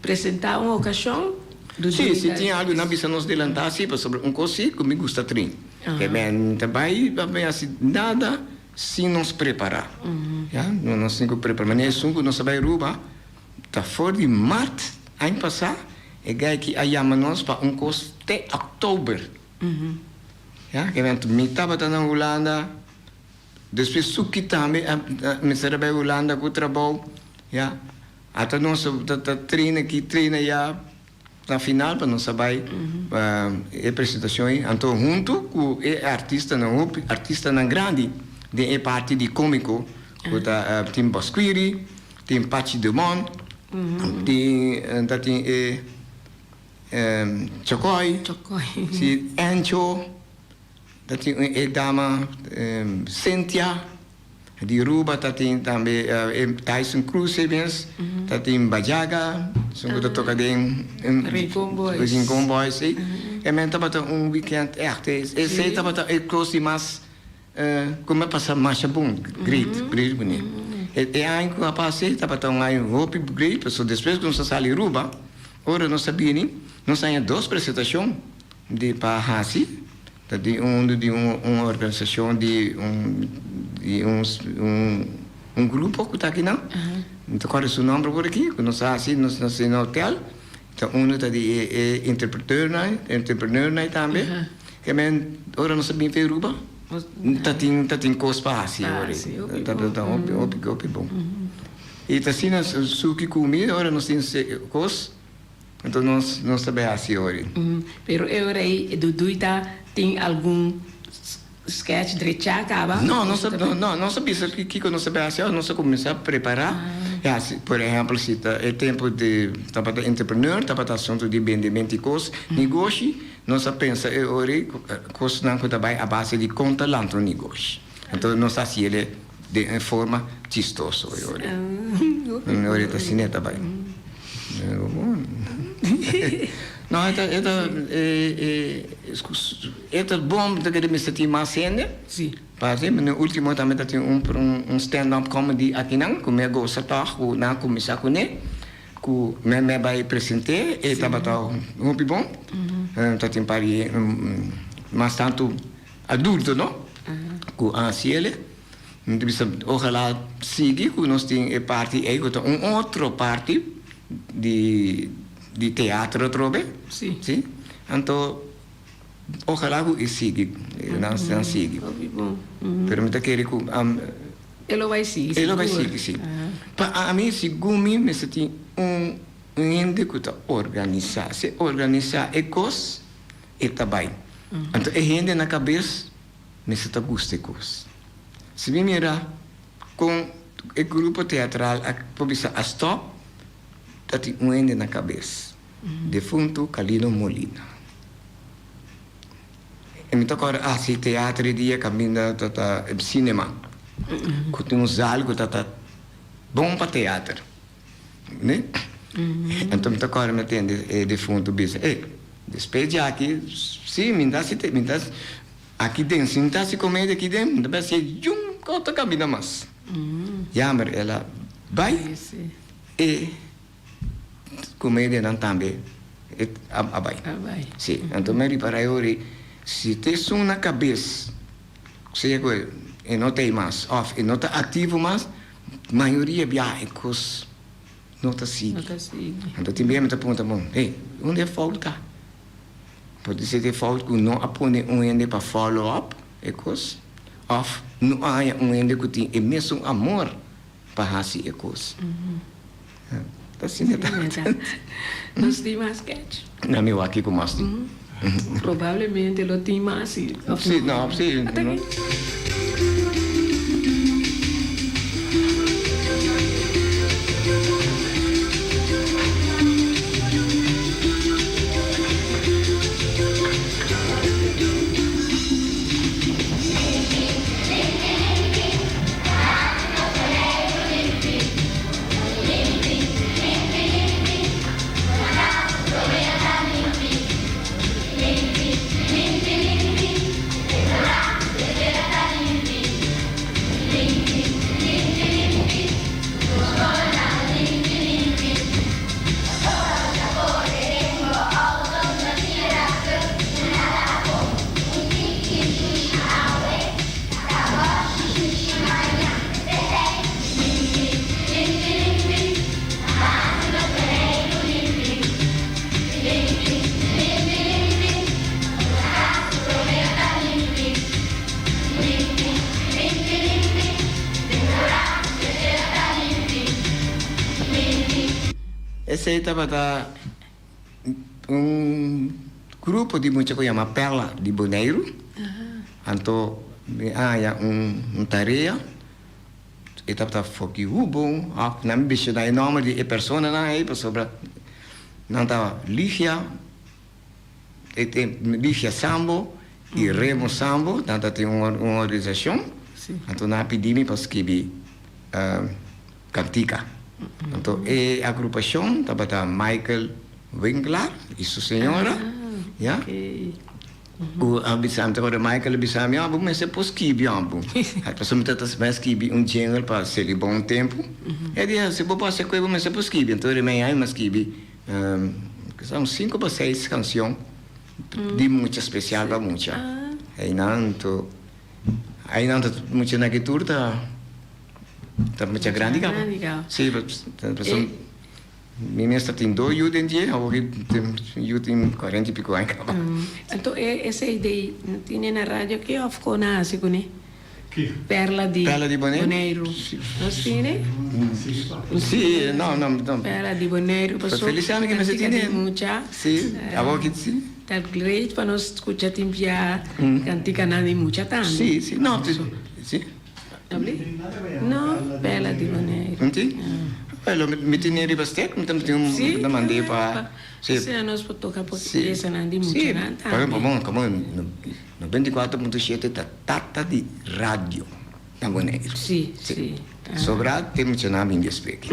presenta un okashon Si, si tin algu nan bisa nos delantá si pasobra un kos si ku mi gusta trin. Ke men ta bai pa mi hasi nada sin nos prepará. Ya, nos tin ku prepará. Manera esun ku nos a bai Aruba ta for di mart aña pasá e guy aki a yama nos pa un kos te òktober. Ya, ke men mi tabata na Hulanda, despues Suki tambe a mester a bai Hulanda ku trabou, ya. Ata nos ta ta train aki, train aya, na final pa nos a bai pa e presentacion ei. Anto hunto ku e artistanan, hopi artistanan grandi den e parti di comico, ku ta tin Bosquiri, tin Pachi Dumont, tin ta tin e Chocoy, si Encho, ta tin e dama Cynthia di Aruba, ta tin tambe e Tyson Cruz e mes, ta tin Bajaga, esun ku ta toka den Rincon Boys, Rincon Boys si. E men tabata un weekend echt, esei tabata e kos di mas Ku mi a pasa masha bon, great, great kuné. E aña ku a pasa ei tabata un aña hopi great, pasobra despues ku nos a sali Aruba, ora nos a bini, nos haña dos presentashon di pa hasi, ta di un di un un organisashon di un di un un grupo ku ta akinan, mi ta kòrda su nòmber por aki, ku nos a hasi, nos a hasi na hotel, ta unu ta di e e interpreteurnan, entrepreneurnan tambe. Ke men ora nos a bin fe Aruba ta tin ta tin kos pa hasi ora ei. Ta ta hopi hopi hopi bon. I ta asina suki ku mi ora nos tin kos enton nos nos ta bai hasi ora ei. Pero e ora ei Duduy ta tin algun sketch drechá kaba? No nos a no nos a bisa kiko nos ta bai hasi nos a kuminsá prepará ya si por ehèmpel si ta e tempu di tabata entrepreneur tabata asuntu di bendemento di kos negoshi. Nos a pensa e ora ei ku kosnan ku ta bai a base di kon ta lanta un negoshi. Anto nos a hasi el den e forma chistoso e ora ei. E ora ei ta asina e ta bai. No, e ta, e ta, e ta bon ta kere mester tin mas hende. Pa hasi, mi ultimo tambe ta tin un stand up comedy akinan ku mi a gosa tòg ku nan a kuminsá kuné. Ku mi a bai present'é, e tabata hopi bon. Ta tin par di mas tantu adulto no ku a hasiel. Mi ta bisa ojalá sigui ku nos tin e parti ei ku ta un otro parti di di teatro atrobe. Si. Anto ojalá ku e sigui, nan sigui. Pero mi ta kere ku. E lo bai sigui sigur. E lo bai sigui, si. Pa ami, segun mi, mester tin un hende ku ta organisá. Si e organisá e kos, e ta bai. Anto e hende na kabes mester ta gusta e kos. Si mi mira kon e grupo teatral a por bisa a stòp, ta tin un hende na kabes, defuntu Calino Molina. E mi ta kòrda hasi teatro e dia kaminda ta ta sinema ku tin un zal ku ta ta bon pa teater ne anto mi ta kòrda mi a tende e defuntu bisa ey despues di aki si mi ta hasi mi ta aki den si mi ta hasi komedia aki den mi ta bai hasi yun otro kaminda mas jammer el a bai e Comedianan tambe a bai. Si, anto mi a ripara e ora ei, si ta esun na cabes, sea cu e no ta ei mas of e no ta activo mas, mayoria biaha e cos no ta sigui. Anto tin bia mi ta puntra, bon, hey, unda e fout ta? Por di ser e fout cu no a pone un hende pa follow up e cos, of no a haña un hende cu tin e mesun amor pa hasi e kos. Ta asina ta. Nos tin mas sketch? Na mi wak kiko mas tin. Probablemente lo tin mas si. Si, no, si. Esei tabata un grupo di mucha ku yama Perla di Boneiru. Anto mi a haña un tarea, e tabata Foki Hubo òf nan mi menshona e nòmber di e personanan ei pasobra nan ta Ligia, Ligia Sambo i Remo Sambo, nan ta tin un organisashon. Anto nan a pidi mi pa skibi Kantika. Anto e agrupashon tabata Michael Winklaar i su señora, ya. Ku a bisa mi, ora Michael a bisa mi, bo mester por skibi bo. Pasobra mi ta ta skibi un jingle pa Seli Bon Tempu. E di, si bo por hasi kue bo mester por skibi. Anto mi a skibi kisa un sinku pa seis kanshon di mucha, spesial pa mucha. Einan anto, einan ta muchanan aki tur ta. Ta mucha grandi kaba. Sí, pasobra mi mes ta tin dos yu den dje, awor ki yu tin cuarenta y pico aña kaba. Anto e esei dei tine na radio aki of kon a hasi kuné? Perla di Perla di Boneiru. Nos tine? Sí, no, no, no. Perla di Boneiru pasobra Feliciano ki mester kantika tine. di mucha. Sí, awor ki sí. Ta great pa nos skucha tin bia kantikanan di mucha tambe. Sí, sí, no, sí. No, Perla di Boneiru. Nti? Bueno, mi tene riba stek, mi ta tin un Sí, ta mand'é pa sí. Asina nos por toca por piesanan di muchanan Sí, tambe. por ejemplo, como 94.7 ta tata di radio na Boneiru. Sí, sí. Sobra te muchanan bin despues aki.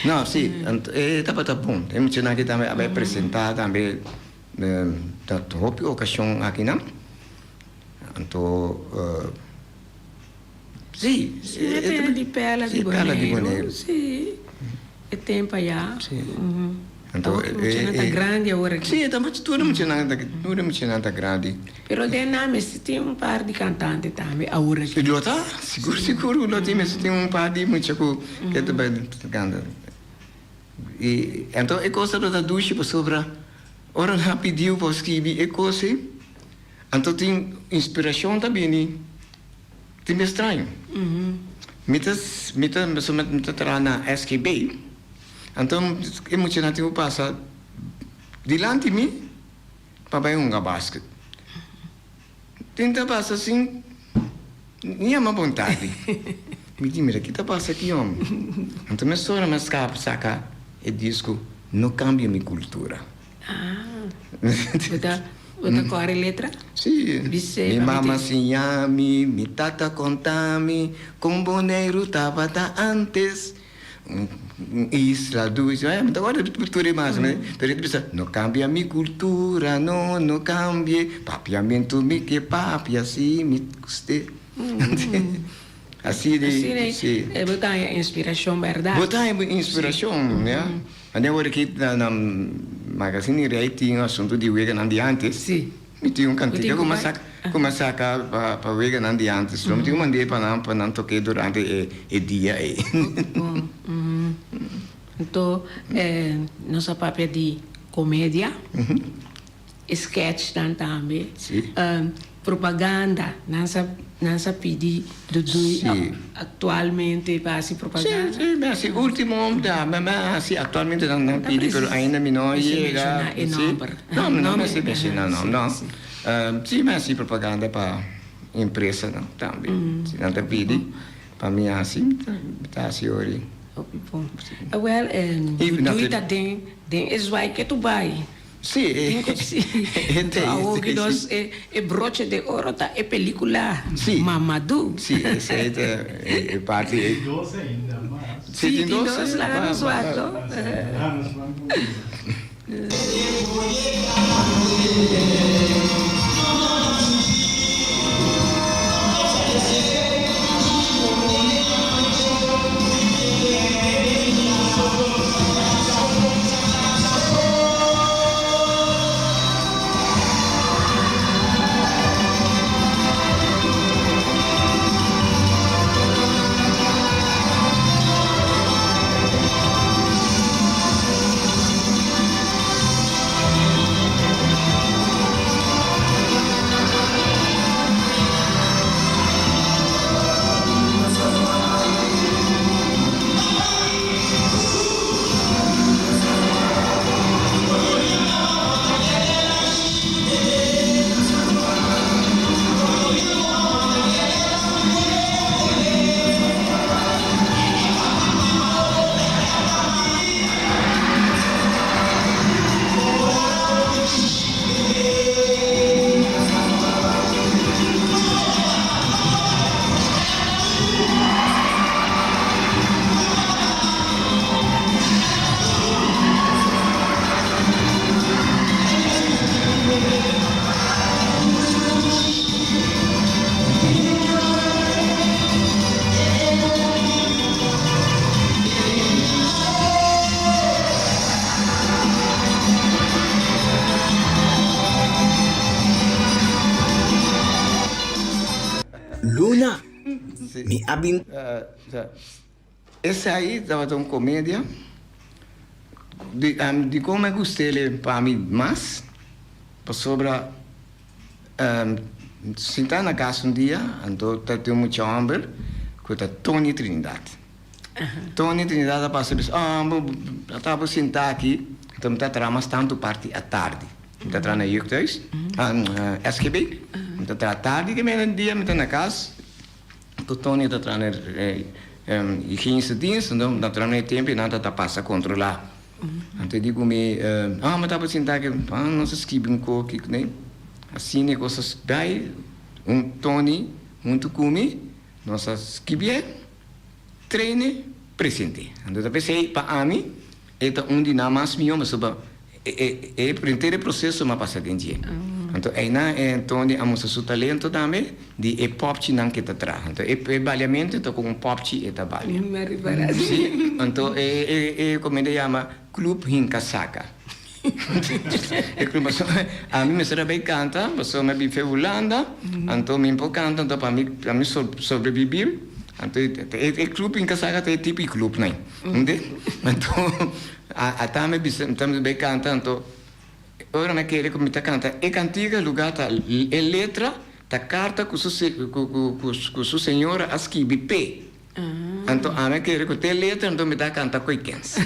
No, sí, e tabata bon. E muchanan aki tambe a bai presenta tambe na hopi ocasion akinan. Anto si. Si e pena di perla di Boneiru. Si e tempo aya. Si. Anto e muchanan ta grandi awor aki. Si tur e muchanan ta tur e muchanan ta grandi. Pero den nan mester tin un par di kantante tambe awor aki. Lo ta sigur sigur lo tin mester tin un par di mucha ku ke ta bai kanta. I anto e kos tabata dushi pasobra ora nan a pidiu pa skibi e kos ei. Anto tin inspiracion ta bini tin be straño. Mi ta mi ta pasobra mi ta traha na SGB, anto e muchanan tin ku pasa dilanti mi pa bai hunga basket. Tin ta pasa sin ni yama bon tardi. Mi di mira ki ta pasa aki hombre. Anto mesora mi a skapa saka e disco No Cambia Mi Cultura. Ah, bo ta, bo ta kòre letra? Sí. Bis'é Mi pa mi mama tin. siña mi, mi tata konta mi, kon Boneiru tabata ántes. Un isla dushi. Ay, mi ta kòrda tur e mas, pero e ta bisa, No kambia mi kultura, no, no kambie, papiamentu mi ke papia, si mi gust'é. Así di, sí. Asina bo ta haña inspirashon, bèrdat? Bo ta haña inspirashon, ya. Anto awor aki na magazine di Rey tin asunto di weganan di antes. Sí. Mi tin un kantika ku mi a saka, ku mi a saka pa weganan di antes. Lo mi tin ku mand'é pa nan, pa nan tok'é durante e dia ei. Bon. Anto nos a papia di komedia. E sketchnan tambe. Sí. Propaganda. Nan sa nan sa pidi Dudui Sí. actualmente pa hasi propaganda. Sí, sí, mi hasi ultimo da, mi a hasi actualmente nan nan pidi pero ainda mi no yega. Mester menshoná e nomber. No, mi no mester menshoná nomber, no. Sí, mi hasi propaganda pa empresanan tambe. Si nan ta pidi pa mi hasi, mi ta hasi ori. Hopi bon. Awel, Dudui ta den den e zwaai ke tu bai. Sí, Tin ku si. Hende Awor ki nos e broche de oro ta e pelicula Sí. Mamadou. Sí, esei ta e parti ei. Tin dos ainda mas. Sí, tin dos. Tin dos, laga nos wak to. Laga nos wak un poquito. Luna, mi a bin. Esei tabata un komedia. Di dikon mi a gust'el pa mi mas? Pasobra sintá na kas un dia, anto ta tin un mucha hòmber ku ta Tony Trinidad. Tony Trinidad a pasa bisa, oh, bo ta bo sintá aki, anto mi ta traha mas tantu parti atardi. Mi ta traha na jeugdhuis, SGB. Mi ta traha tardi, ke menen dia mi ta na kas. Ku Tony ta traha na higiënische dienst, anto nan traha na e tempu i nan ta pasa kontrolá. Anto e di ku mi, ah, mi tabata sinta aki, ah, nos a skibi un koki ku ne. Asina e kos a bai, un Tony huntu ku mi, nos a skibié, train'é, present'é. Anto ta p'esei pa ami e ta un di nan mas mihó pasobra E e henter e proseso m'a pasa den dje. Anto einan e Tony a mustra su talento tambe di e popchinan ke ta traha. Anto e e baliamentu ta ku un popchi e ta balia. Mi a ripara. Si, anto e e e komende yama Club Hinka Saka. E club pasobra ami mester a bai kanta pasobra mi a bin fe Hulanda anto mi por kanta anto pa mi pa mi sobrebibir anto e e club Hinka Saka ta e tipo di clubnan. Ntende? Anto Ata mi bisa, mi ta bay canta, anto ora mi a kere cu mi ta canta e cantica lugar ta e letra ta carta cu su cu su señora a skibi p'e. Anto ami a kere cu t'e letra anto mi ta canta cu e kens.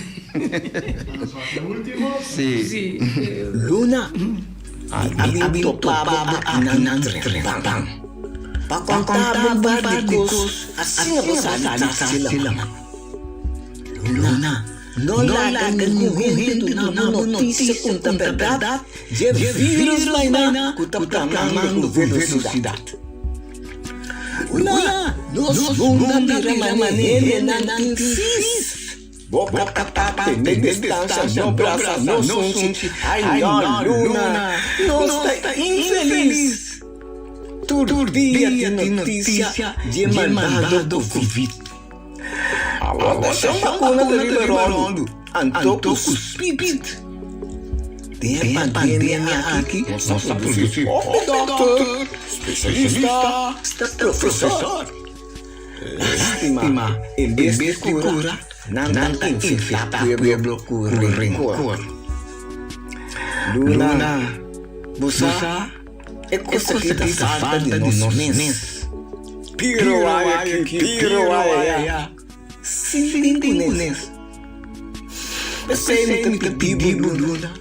Si. Luna, mi a bin topa bo akinan trempan pa conta bo un par di cos asina bo sali taxi laman. Luna, no laga ningun hende duna bo notisia ku ta bèrdat dje vírus mainá ku ta plamando ku velosidat. Luna, nos mundu a bira manera hendenan tin sis. Boka tapá, tene distansia, no brasa, no sunchi. Ai no, Luna, nos ta infelis. Tur dia tin notisia dje malbado covid. Awor ta shon bakuna ta riba ròndu, anto ku spit. Den e pandemia aki nos ta produsí hopi dòkter, spesialista, profesor. Lástima, en bes di kura, nan ta infektá pueblo ku renkor. Luna, bo sa? E kos aki ta falta di nos mes. Piro waya aki, piro waya aya, sin tin kunes. P'esei mi ta pidi bo luna,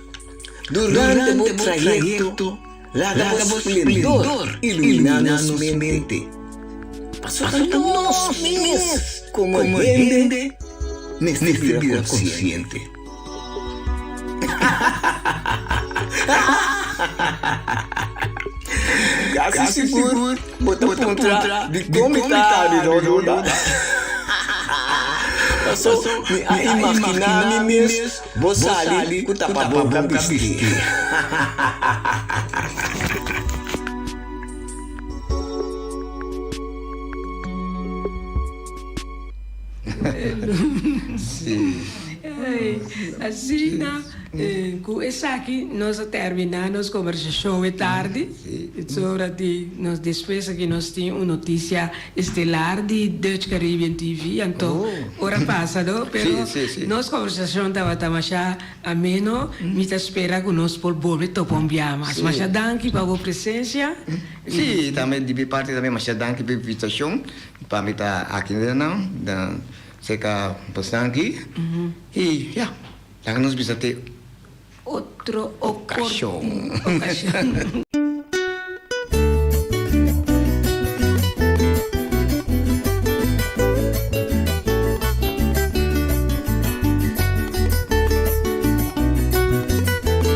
durante bo trayekto, laga bo splendor iluminá nos mente. Pasobra ta nos mes komo hende mester bira konsiente. Casi sigur bo ta puntra dikon mi ta abi no duda. Paso mi a imaginá mi mes bo sali ku tapaboka bisti. Asina ku esaki nos a terminá nos kombersashon e tardi. Sobra di nos despues aki nos tin un notisia estelar di Dutch Caribbean TV. Anto ora pasa no, pero nos kombersashon tabata masha ameno. Mi ta spera ku nos por bolbe topa un bia mas. Masha danki pa bo presensia. Sí, tambe di mi parti tambe masha danki pa e invitashon. Pa mi ta aki den nan, den cerca bosnan aki. Y ya, laga nos bisa te Otro ocasion. ocasion.